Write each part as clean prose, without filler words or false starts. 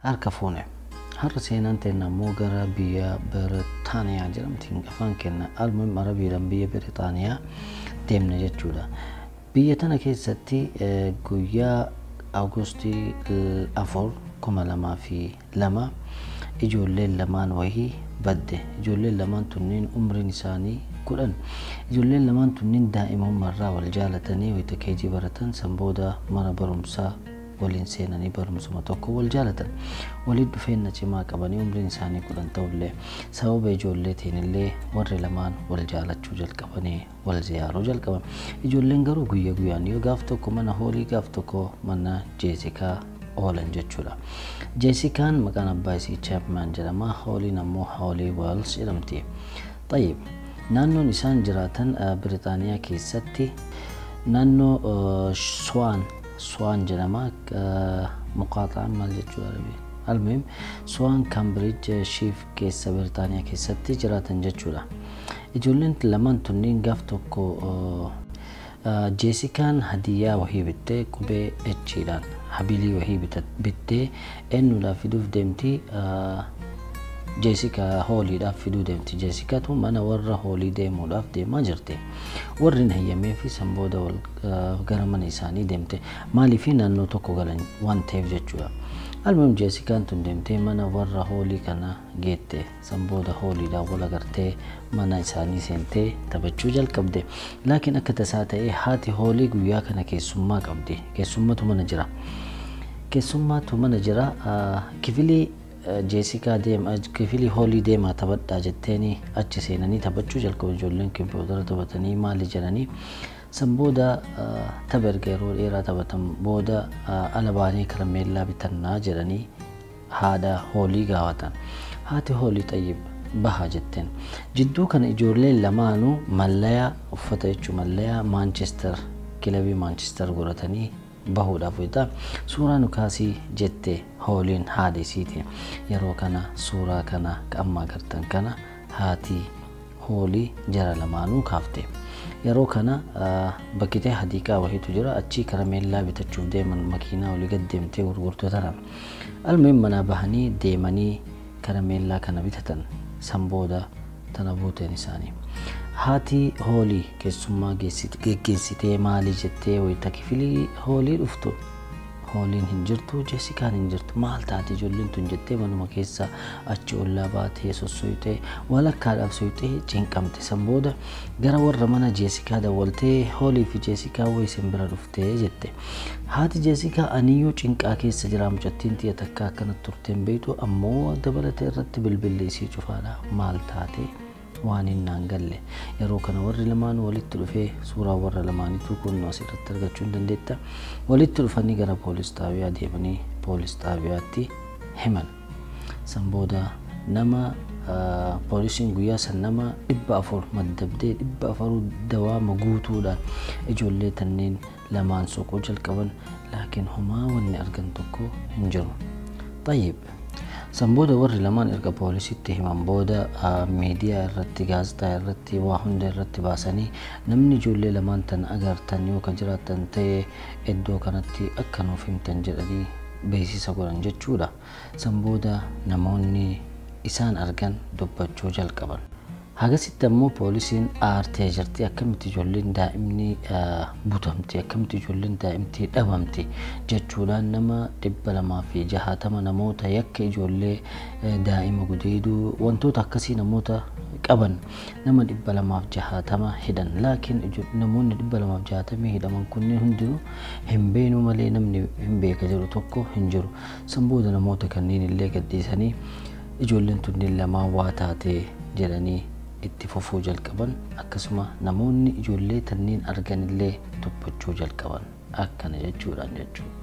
Harka fuune. Har'a seenaan teenna ammoo gara biyya Biritaaniyaa jedhamti, afaan kenna almuhim Arabiidhaan biyya Biritaaniyaa deemna jechuudha. Biyya tana keessatti guyyaa Awugustii 4, 2002 ijoolleen lamaan wahii badde. Ijoolleen lamaan tunniin umriin isaanii 10. Ijoolleen lamaan tunniin daa'imummaarraa wal jaalatanii wayita keejii baratan, san booda mana barumsaa waliin seenanii barumsuma tokko wal jaalatan. Walitti dhufeenya cimaa qabanii umriin isaanii 10 ta'ullee, sababa ijoolleetiin illee warri lamaan wal jaalachuu jalqabanii wal ziyaaruu jalqaban. Ijoolleen garuu guyya guyyaan yoo gaaf tokko mana Hoolii, gaaf tokko mana Jeesikaa oolan jechuudha. Jeesikaan maqaan abbaa isii Chapman jedhama. Hooliin ammoo Hoolii Wells jedhamti. Tayyib, naannoon isaan jiraatan Biritaaniyaa keessatti naannoo Swaan jedhama. Muqaaxaan maal jechuudha Arabii? Almuhim, Swaan Cambridge Shiif keessa Biritaaniyaa keessatti jiraatan jechuudha. Ijoolleen lamaan tunniin gaaf tokko Jeesikaan hadiyyaa wahii bittee, qubee H'dhaan habilii wahii bittee eenyuudhaaf fiduuf deemti? Jeesikaa Hooliidhaaf fiduu deemti. Jeesikaatu mana warra Hoolii deemuudhaaf deemaa jirti. Warri hin hayyamee fi san booda gara mana isaanii deemte. Maaliif? Naannoo tokko galan waan ta'eef jechuudha. Almuhim, Jeesikaan tun deemtee mana warra Hoolii kana geette. San booda Hooliidhaan wal agartee mana isaanii seentee taphachuu jalqabde. Laakiin akka tasaa ta'ee haati Hoolii guyyaa kana keessummaa qabdi. Keessummatu mana jira. Keessummaatu mana jira. Kifilii Jeesikaa deema, kifilii Hoolii deemaa taphadhaa jetteeni achi seenanii taphachuu jalqabu. Ijoolleen kompiitara taphatanii maali jedhanii, san booda tapha erga yeroo dheeraa taphatan booda ala baanii karameellaa bitannaa jedhanii haadha Hoolii gaafatan. Haati Hoolii "Xayyib, baha" jetteen. Jidduu kana ijoolleen lamaanuu mallayaa uffata jechuun mallayaa Maanchestar, kilabii Maanchestar godhatanii bahuudhaaf wayita "Suuraa nu kaasii" jette Hooliin haadha isiiti. Yeroo kana suuraa kana amma agartan kana haati Hoolii jara lamaanuu kaafte. Yeroo kana bakkitee hadiiqaa wahiitu jira, achii karameellaa bitachuuf deeman, makiinaa olii gad deemtee gurgurtoota. Almuhim, manaa bahanii deemanii karameellaa kana bitatan. San booda tana buuteen isaanii. Haati Hoolii keessummaa geggeessitee maali jettee wayita kifilii Hoolii dhuftu, Hooliin hin jirtu, Jeesikaan hin jirtu. "Maal taate ijoolleen tun?" jettee manuma keessa achi ollaa baatee sossoyitee, walakkaadhaaf soyitee cinqamte. San booda gara warra mana Jeesikaa dawwaltee, "Hoolii fi Jeesikaa wayi isin bira dhuftee" jette. Haati Jeesikaa, "Aniyyuu cinqaa keessa jira, mucattiin tiyya takka akkanatti turteen beektu, ammoo dabalata irratti bilbilli isii cufaadha, maal taate waan hin naan galle." Yeroo kana warri lamaan walitti dhufee, suuraa warra lamaaniitu kun asirratti argachuu hin dandeetta. Walitti dhufanii gara poolis xaabiyaa deemanii poolis xaabiyaatti himan. San booda nama poolisiin guyyaa san nama 400 maddabdee, 400 dawaama guutuudhaan ijoollee tanneen lamaan soquu jalqaban, laakiin homaa wanni argan tokko hin jiru. Tayyib. San booda warri lamaan erga poolisitti himan booda miidiyaa irratti, gaazexaa irratti, waa hunda irratti baasanii, namni ijoollee lamaan tan agartan yoo ka jiraattan ta'e iddoo kanatti akka nuuf himtan jedhanii beeksisa godhan jechuudha. San booda namoonni isaan argan dubbachuu jalqaban. Hagasitti ammoo poolisiin aartee jirti. Akkamitti ijoolleen daa'imni butamti, akkamitti ijoolleen daa'imti dhabamti jechuudhaan nama 260, namoota yakka ijoollee daa'ima gudeeduu wantoota akkasii namoota qaban, nama 260 hidhan. Laakiin namoonni 260 hidhaman kunneen hundinuu hin beenu malee namni hin beeka jedhu tokko hin jiru. San booda namoota kanneen illee gadhiisanii ijoolleen tunneen lamaan waa taatee jedhanii itti fufuu jalqaban. Akkasuma namoonni ijoollee tanniin arganillee dubbachuu jalqaban akkana jechuudhaan jechuudha.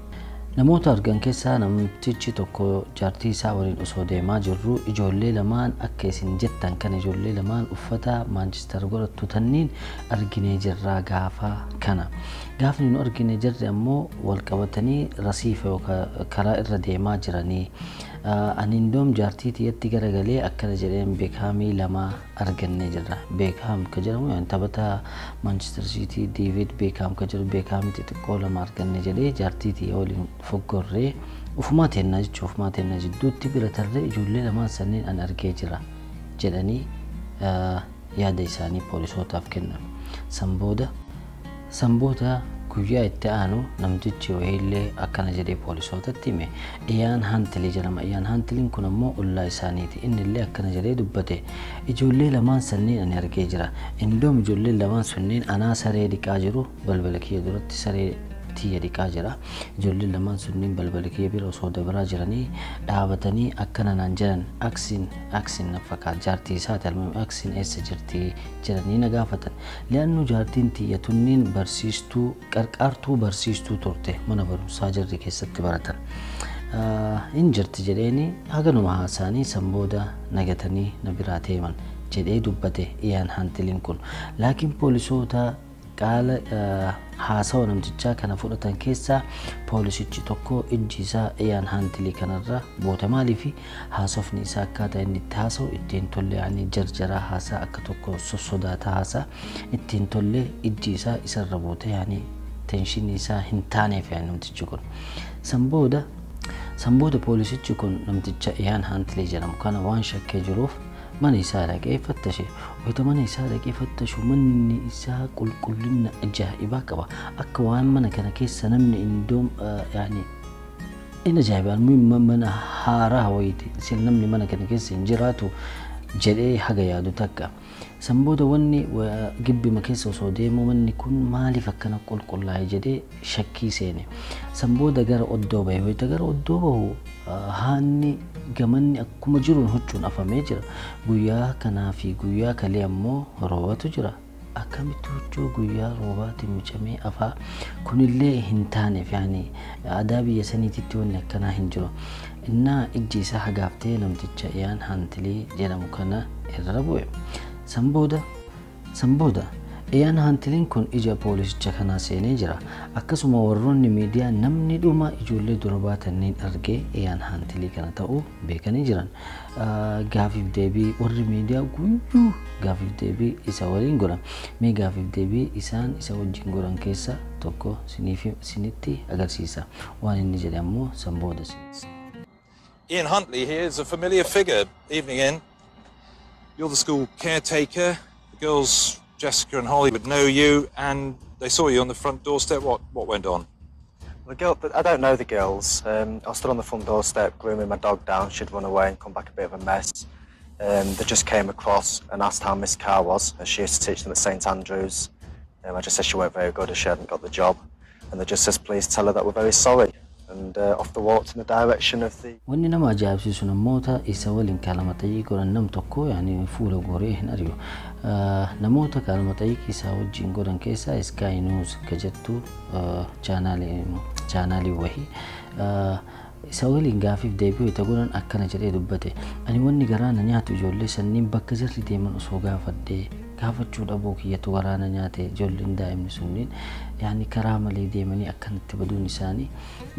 Namoota argan keessaa namtichi tokko jaartii isaa waliin osoo deemaa jirru, "Ijoollee lamaan akka isin jettan kana, ijoollee lamaan uffata Maanchister godhattu tanniin arginee jirraa gaafa kana. Gaafni nu argine jirri ammoo wal qabatanii rasiifa yookaan karaa irra deemaa jiranii. Ani indoom jaartii tiyyatti garagalee akkana jedheen, Beekaamii lama argannee jirra. Beekaam ka jedhamu taphataa Maanchister Siitii Deevid Beekaam ka jedhu, Beekaamii xixiqqoo lama arganne jedhee jaartii tiyya waliin foggorree Ufumaa teennaa jechuun ufumaa teennaa jidduutti bira tarree ijoollee lamaan sanneen an argee jira jedhanii yaada isaanii poolisootaaf kennan. San booda guyyaa itti aanu namtichi wayiillee akkana jedhee poolisootatti hime. Iyaan Haantilii jedhama. Iyaan Haantiliin kun ammoo ollaa isaaniiti. Inni illee akkana jedhee dubbate: "Ijoollee lamaan sanneen ani argee jira. Indoom ijoolleen lamaan sunneen anaa saree dhiqaa jiru, balbala kiyya duratti saree tiyya dhiqaa jira. Ijoolleen lamaan sunneen balbala kiyya bira osoo dabaraa jiranii dhaabatanii akkana naan jedhan, Aksiin, Aksiin na fakkaata, jaartii isaati almami, Aksiin eessa jirti jedhanii na gaafatan. Li'aannu jaartiin tiyya tunniin barsiistuu, qarqaartuu barsiistuu turte mana barumsaa jirri keessatti baratan. In jirti jedheeni haganuma haasaanii san booda nagatanii na biraa deeman" jedhee dubbate Iyaan Haantiliin kun. Laakiin poolisoota qaala haasawa namtichaa kana fudhatan keessaa poolisichi tokko ijji isaa Iyaan Haantilii kanarra buute. Maaliif? Haasofni isaa, akkaataa inni itti haasa'u ittiin tolle, yaani jarjaraa haasaa, akka tokko sossodaataa haasaa ittiin tolle, ijji isaa isarra buute, yaani tension isaa hin taaneef yaani namtichi kun. San booda poolisichi kun namticha Iyaan Haantilii jedhamu kana waan shakkee jiruuf mana isaa dhaqee fattashe. Wayita mana isaa dhaqee fattashu manni isaa qulqullina ajaa'ibaa qaba. Akka waan mana kana keessa namni indoom yaani inni ajaa'ibaa mana haaraa wayiiti. Isin namni mana kana keessa hin jiraatu jedhee haga yaadu takka. San booda wanni gibbima keessa osoo deemu manni kun maaliif akkana qulqullaa'e jedhee shakkii seene. San booda gara oddoo bahe. Wayita gara oddoo bahu haanni gamanni akkuma jiruun huccuun afamee jira. Guyyaa kanaa fi guyyaa kalee ammoo roobatu jira. Akkamitti huccuu guyyaa roobaatiin micamee afaa? Kunillee hin taaneef, yaani aadaa biyya saniititti wanni akkanaa hin jiru. Innaa ijji isaa hagaaftee namticha Iyaan Haantilii jedhamu kana irra bu'e. San booda Iyaan Haantiliin kun ija poolisicha kanaa seenee jira. Akkasuma warroonni miidiyaa namni dhuma ijoollee durbaa tanniin argee Iyaan Haantilii kana ta'uu beekanii jiran. Gaafiif deebii warri miidiyaa guyyuu gaafiif deebii isa waliin godhan. Mee gaafiif deebii isaan isa wajjin godhan keessa tokko sinitti agarsiisa. Waan inni jedhe ammoo san booda. Ian Huntley here is a familiar figure. Evening, Ian. You're the school caretaker. The girls, Jessica and Holly, would know you, and they saw you on the front doorstep. What went on? The girl, I don't know the girls. I was stood on the front doorstep grooming my dog down. She'd run away and come back a bit of a mess. They just came across and asked how Miss Carr was, as she used to teach them at St Andrews. I just said she weren't very good as she hadn't got the job. And they just says, "Please tell her that we're very sorry." And off they walked in the direction of the Wanni nama ajaa'ibsiisu namoota isa waliin kaalama xayyii godhan nam tokko yaani fuula goree hin ari'u. Namoota kaalama xayyii isaa wajjin godhan keessaa Sky News ka jettu chaanaalii wahii isa waliin gaafiif deebii wayita godhan akkana jedhee dubbate: "Ani wanni garaa na nyaatu ijoollee sanniin bakka jarri deeman osoo gaafadhee, gaafachuu dhabuu kiyyatu garaa na nyaate. Ijoolleen daa'imni sunniin yaani karaa malee deemanii akkanatti baduun isaanii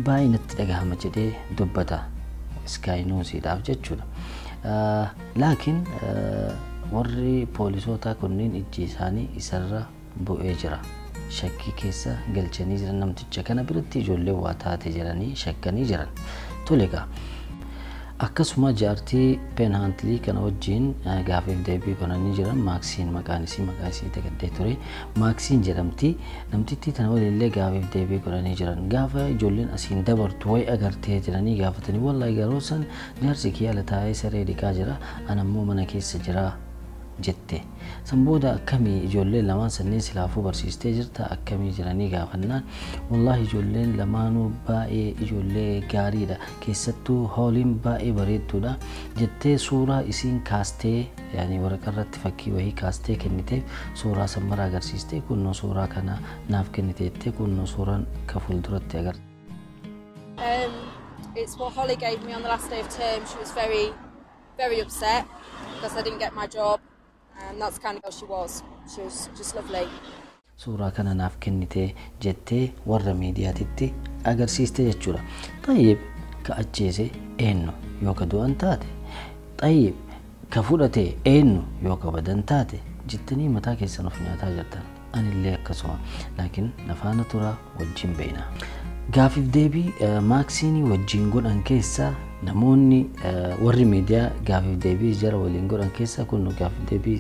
baay'ee natti dhagahama" jedhee dubbata Sky Newsiidhaaf jechuudha. Laakiin warri poolisootaa kunniin ijji isaanii isarra bu'ee jira. Shakkii keessa galchanii jiran, namticha kana biratti ijoollee waa taate jedhanii shakkanii jiran. Tole egaa. Akkasuma jaartii Peen Haantilii kana wajjin gaafiif deebii godhanii jiran. Maaksiin maqaan isii, maqaa isii dagaddee ture. Maaksiin jedhamti. Namtittii tana waliinillee gaafiif deebii godhanii jiran. Gaafa ijoolleen asiin dabartu wayi agartee jedhanii gaafatanii, "Wallaahi garuu san jaarsi kiyya ala taa'ee saree dhiqaa jira, ana ammoo mana keessa jira" jette. San booda akkamii ijoolleen lamaan sanneen silaafuu barsiistee jirta, akkamii jiranii gaafannaan, "Wallaahi ijoolleen lamaanuu baay'ee ijoollee gaariidha, keessattuu Hooliin baay'ee bareedduudha" jettee suuraa isiin kaastee, yaani waraqaa irratti fakkii wayii kaastee kenniteef, suuraa san mara agarsiistee, "Kunnoo suuraa kana naaf kennite" jettee, kunnoo suuraan ka fuulduratti agarti. It's what Holly gave me on the last day of term. She was very, very upset because I didn't get my job, and that's the kind of girl she was. She was just lovely. Suuraa kana naaf kennite jettee warra miidiyaatitti agarsiiste jechuudha. Xayyib, ka ajjeese eenyu yoo ka du'an taate? Xayyib, ka fudhate eenyu yoo ka badan taate jettanii mataa keessan of nyaataa jirtan. Anillee akkasuma. Laakiin nafaana turaa, wajjin beena. Gaafiif deebii Maaksiinii wajjin godhan keessa namoonni warri miidiyaa gaafiif deebii jara waliin godhan keessa, kun gaafiif deebii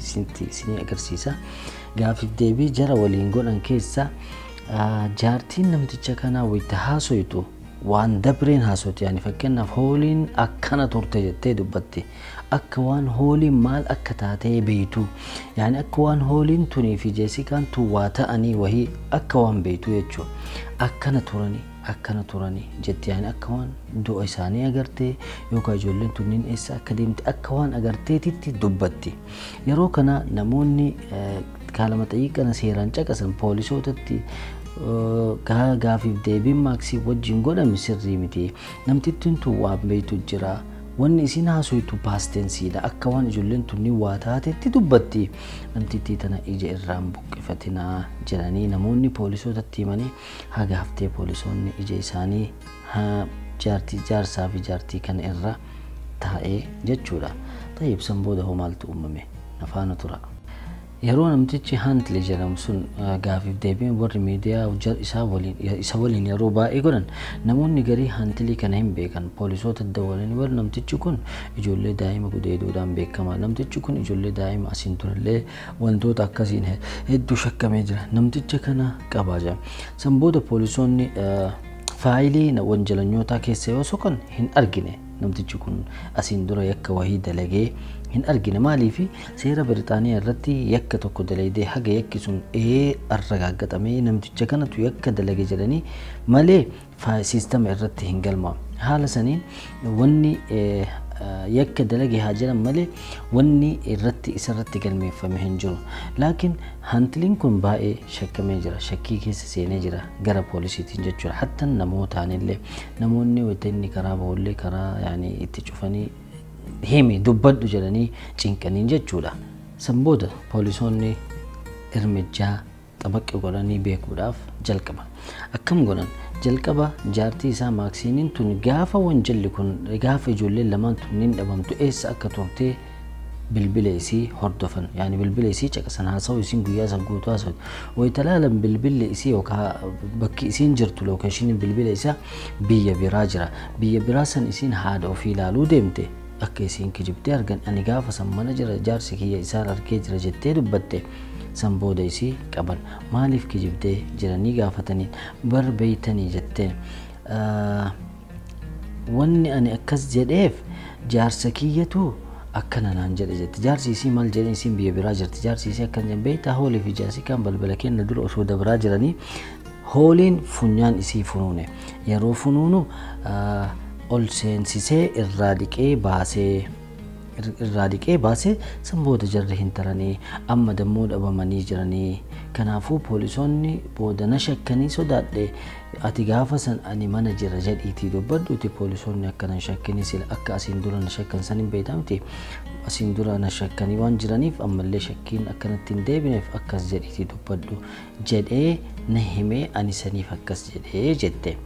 isinii agarsiisa. Gaafiif deebii jara waliin godhan keessa jaartiin namticha kanaa wayita haasoytu waan dabreen haasoti. Yani fakkeenyaaf Hooliin akkana turte jettee dubbatti, akka waan Hooliin maal akka taatee beeytu, yani akka waan Hooliin tunii fi Jeesikaan tun waa ta'anii wahii akka waan beeytu jechuudha. Akkana turanii, akkana turanii jetti, yani akka waan du'a isaanii agartee yookaan ijoolleen tunniin eessa akka deemte akka waan agarteetitti dubbatti. Yeroo kana namoonni kaalama xayyiqana seeraan caqasan poolisootatti, gaafiif deebiin Maaksii wajjin godhame sirrii miti. Namtittiin tun waan beeytu jira. Wanni isin haasoytu past tenseiidha. Akka waan ijoolleen tunni waa taatetti dubbatti. Namtittii tana ija irraan buqqifatinaa jedhanii namoonni poolisootatti himanii, haga haftee poolisoonni ija isaanii jaartii, jaarsaa fi jaartii kana irra taa'ee jechuudha. Tayyib, san booda hoo maaltu uumame? Nafaana tura. Yeroo namtichi Haantilee jedhamu sun gaafiif deebiin warri miidiyaa isa waliin yeroo baay'ee godhan, namoonni garii Haantilii kana hin beekan. Poolisoota dawwalanii, warri namtichi kun ijoollee daa'ima gudeeduudhaan beekama, namtichi kun ijoollee daa'ima asiin durallee wantoota akkasiin hedduu shakkamee jira, namticha kana qabaa jira. San booda poolisoonni faayilii wanjalanyootaa keessa yoo soqan hin argine. Namtichi kun asiin dura yakka wahii dalagee hin argine. Maaliifi seera Biritaaniyaa irratti yakka tokko dalagdee haga yakki sun ee arragaaggatamee namticha kanatu yakka dalage jedhanii malee siistama irratti hin galmaamu. Haala saniin wanni yakka dalage haa jedhan malee wanni irratti isarratti galmeeffame hin jiru. Laakiin Hantiliin kun baay'ee shakkamee jira, shakkii keessa seenee jira gara poolisiitiin jechuudha. Hattan namootaanillee namoonni wayita inni karaa bahullee karaa yaani itti cufanii himi, dubbadhu jedhanii cinqaniin jechuudha. San booda poolisoonni irmijaa xabaqi godhanii beekuudhaaf jalqaban. Akkam godhan? Jalqaba jaartii isaa Maaksiiniin tun gaafa wanjalli kun, gaafa ijoolleen lamaan tunniin dhabamtu eessa akka turtee bilbila isii hordofan, yaani bilbila isii caqasan, haasa'u isiin guyyaa san guutuu haasa'u. Wayita laalan bilbilli isii yookaan bakki isiin jirtu, locationiin bilbila isaa biyya biraa jira. Biyya biraa san isiin haadha ofii ilaaluu deemte. Akka isiin kijibdee argan. Ani gaafa san mana jira, jaarsi kiyya isaan argee jira jettee dubbatte. San booda isii qaban. Maaliif kijibdee jiranii gaafatanii, bar beeytanii jetteen, wanni ani akkas jedheef jaarsa kiyyatu akkana naan jedhe jette. Jaarsi isii maal jedhe? Isiin biyya biraa jirti. Jaarsi isii akkana jedhe: beeytaa, Hoolii fi Jaasikaan balbala kenna dura osoo dabraa jiranii Hooliin funyaan isii funuune. Yeroo funuunu ol seensisee irraa dhiqee baasee, irraa dhiqee baasee. San booda jarri hin taranii, amma dammoo dhabamanii jiranii. Kanaafuu poolisoonni booda na shakkanii sodaadhe. Ati gaafa san ani mana jira jedhiitii dubbadhuuti, poolisoonni akkana hin shakkinii, sila akka asiin dura na shakkan san hin beektaa miti, asiin dura na shakkanii waan jiraniif ammallee shakkiin akkanatti hin deebineef akkas jedhiitii dubbadhu jedhee na himee, ani saniif akkas jedhee jette.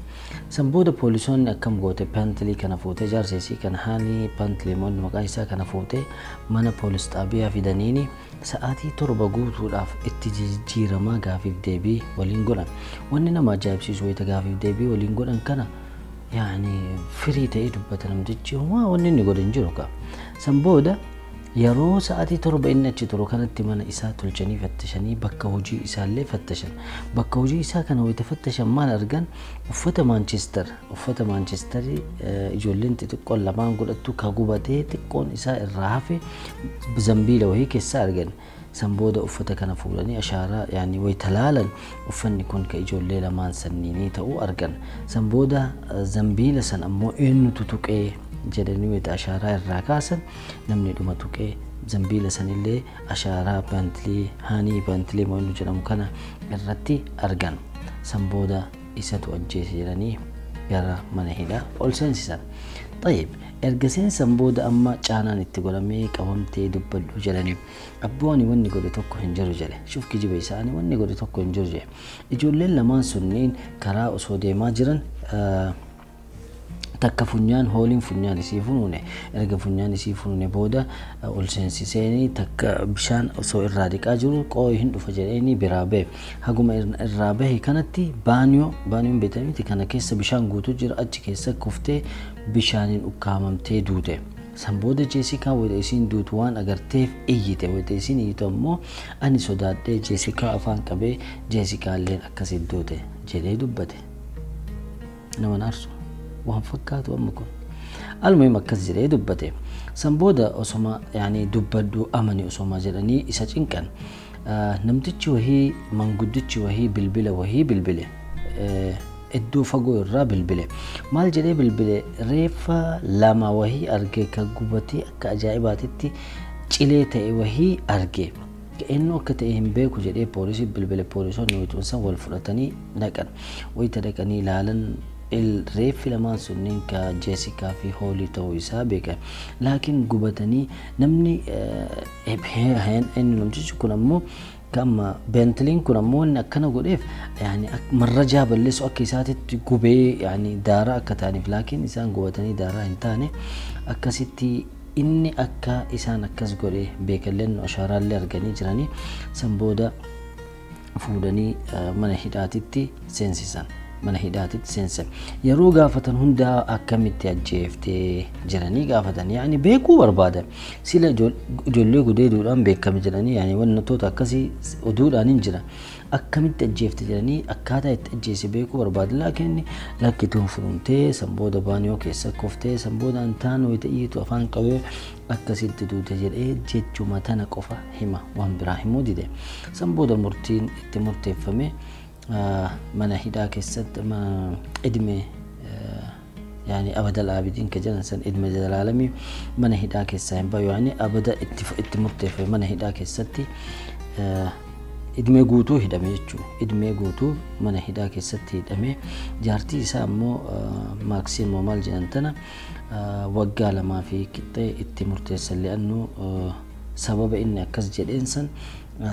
San booda poolisoonni akkam goote? Paantilii kana fuutee, jaarsa isii kana, haali Paantilii moonni maqaa isaa kana fuutee mana poolis xaabiyaa fidaniini sa'aatii 7 guutuudhaaf itti jijjiiramaa gaafiif deebii waliin godhan. Wanni nama ajaa'ibsiisu, wayita gaafiif deebii waliin godhan kana yaani firii ta'ee dubbata namtichi, homaa wanni inni godhe hin jiru ka. San booda yeroo sa'aatii 7 inni achi turu kanatti mana isaa tolchanii fattashanii, bakka hojii isaallee fattashan. Bakka hojii isaa kana wayita fattashan maal argan? Uffata Maanchestar, uffata Maanchestarii ijoolleen xixiqqoon lamaan godhattu ka gubatee xiqqoon isaa irraa hafe zambiila wayii keessa argan. San booda uffata kana fuudhanii ashaaraa yaani wayita laalan uffanni kun ka ijoollee lamaan sanniinii ta'uu argan. San booda zambiila san ammoo eenyutu tuqee jedhanii wayita ashaaraa irraa kaasan, namni dhuma tuqee zambiila sanillee ashaaraa Paantilii, Haanii Paantilii mo'innu jedhamu kana irratti argan. San booda isatu ajjeese jedhanii gara mana hidhaa ol seensisan. Tayyib, erga seensan booda amma caanaan itti godhamee qabamtee dubbadhu jedhanii, abboo ani wanni godhe tokko hin jiru jedhe. Shuf kijiba isaa, ani wanni godhe tokko hin jiru jedhe. Ijoolleen lamaan sunniin karaa osoo deemaa jiran Takka funyaan Hooliin funyaan isii funuune. Erga funyaan isii funuune booda ol seensiseenii takka bishaan osoo irraa dhiqaa jiru qooyi hin dhufa jedheenii biraa bahe. Haguma irraa bahe kanatti baaniyoo, baaniyoon beektamiti, kana keessa bishaan guutuu jira, achi keessa kuftee bishaaniin ukkaamamtee duute. San booda Jeesikaa wayita isiin duutu waan agarteef iyyite. Wayita isiin iyyitu ammoo ani sodaadhee Jeesikaa afaan qabee, Jeesikaa illeen akkasitti duute jedhee dubbate. Nama aarsu waan fakkaatu amma kun. Almuhim, akkas jedhee dubbate. San booda osoma yaani dubbadhu, amani osoma jedhanii isa cinqan, namtichi wahii, manguddichi wahii bilbila wahii bilbile. Iddoo fagoo irraa bilbile. Maal jedhee bilbile? Reeffa lama wahii arge, ka gubatee akka ajaa'ibaatitti cilee ta'e wahii arge. Eenyu akka ta'e hin beeku jedhee poolisii bilbile. Poolisoonni wayituunsan wal fudhatanii dhaqan. Wayita dhaqanii ilaalan reeffi lamaan sunniin ka Jeesikaa fi Hoolii ta'uu isaa beekan. Laakiin gubatanii namni inni namtichi kun ammoo amma Beentiliin kun ammoo inni akkana godheef yaani marrajaa balleessu akka isaatitti gubee yaani daaraa akka ta'aniif, laakiin isaan gubatanii daaraa hin taane. Akkasitti inni akka isaan akkas godhe beekalleen ashaaraallee arganii jiranii. San booda fuudhanii mana hidhaatitti seensisan. Mana hidhaatitti seensisan. Yeroo gaafatan hundaa akkamitti ajjeeftee jiranii gaafatan, yaani beekuu barbaadan. Sila ijoollee gudeeduudhaan beekame jedhanii, yaani wantoota akkasii oduudhaan hin jira. Akkamitti ajjeefte jedhanii akkaataa itti ajjeese beekuu barbaadan. Laakiin lakkituun furuntee san booda baaniyoo keessa kuftee, san booda antaan wayita iyyitu afaan qabee akkasitti duute jedhee jechuma tana qofa hima, waan biraa himuu dide. San booda murtiin itti murteeffame mana hidhaa keessatti idme yaani abadal aabidiin ka jedhan san, idme zalaalamii, mana hidhaa keessaa hin bayu, yaani abada itti murteeffame. Mana hidhaa keessatti idmee guutuu hidhame jechuudha. Idmee guutuu mana hidhaa keessatti hidhame. Jaartii isaa ammoo Maaksimoo maal jedhan tana waggaa 2 fi qixxee itti murteessan, li'annu sababa inni akkas jedheen san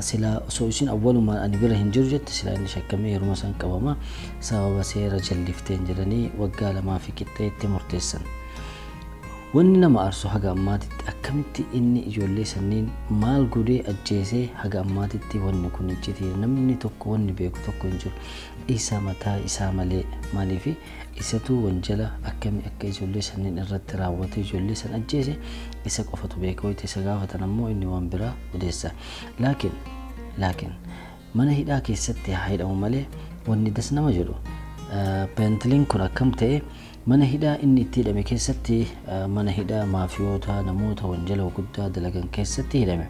silaa osoo isin awwalumaan ani bira hin jiru jette silaa inni shakkamee yeruma san qabama. Sababa seera jallifteen jedhanii waggaa 2 fi qixxee itti murteessan. Wanni nama aarsu haga ammaatitti akkamitti inni ijoollee sanniin maal godhee ajjeesee, haga ammaatitti wanni kun iccitii, namni tokko wanni beeku tokko hin jiru isa mataa isaa malee. Maaliif isatu wanjala akkami akka ijoollee sanniin irratti raawwate ijoollee san ajjeese isa qofatu beeka. Wayita isa gaafatan ammoo inni waan biraa odeessa. Laakiin mana hidhaa keessatti haa hidhamu malee, wanni das nama jedhu Beentiliin kun akkam ta'e, mana hidhaa inni itti hidhame keessatti, mana hidhaa maafiyoota namoota wanjala guddaa dalagan keessatti hidhame.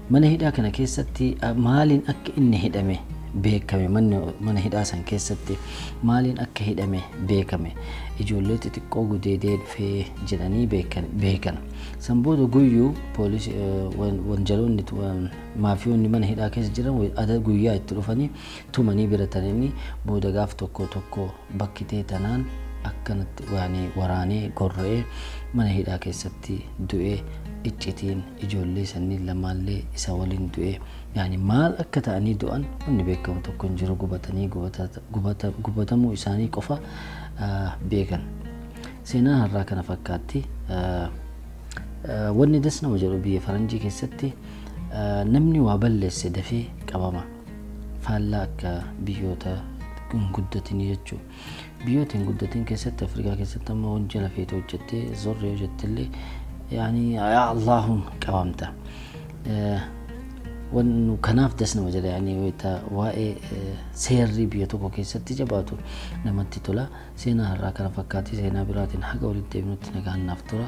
Mana hidhaa kana keessatti maaliin akka inni hidhame beekame? Mana hidhaa san keessatti maaliin akka hidhame beekame? Ijoollee xixiqqoo gudeedee dhufee jedhanii beekan. San booda guyyuu poolisii wanjaloonni maafiyoonni mana hidhaa keessa jiran guyyaa itti dhufanii tumanii bira taranii booda gaaf tokko tokko bakki ta'e tanaan akkanatti waraanee gorra'ee mana hidhaa keessatti du'ee, iccitiin ijoollee sanniin lamaallee isa waliin du'ee. Yaani maal akka ta'anii du'an wanni beekamu tokko hin jiru, gubatanii gubatamuu isaanii qofa beekan. Seenaan har'aa kana fakkaatti. Wanni das nama jedhu biyya faranjii keessatti namni waa balleesse dafee qabama. Faallaa akka biyyoota hin guddatin jechuudha. Biyyoota hin guddatin keessatti, Afrikaa keessatti ammoo wanjala feete hojjettee zorree hojjettellee yaani yaa Allaahun qabamta. Kanaaf das nama jedha, yaani wayita waa'ee seerri biyya tokko keessatti jabaatu namatti tola. Seenaa har'aa kana fakkaatti. Seenaa biraatiin haga walitti deebinutti nagaan naaf tura.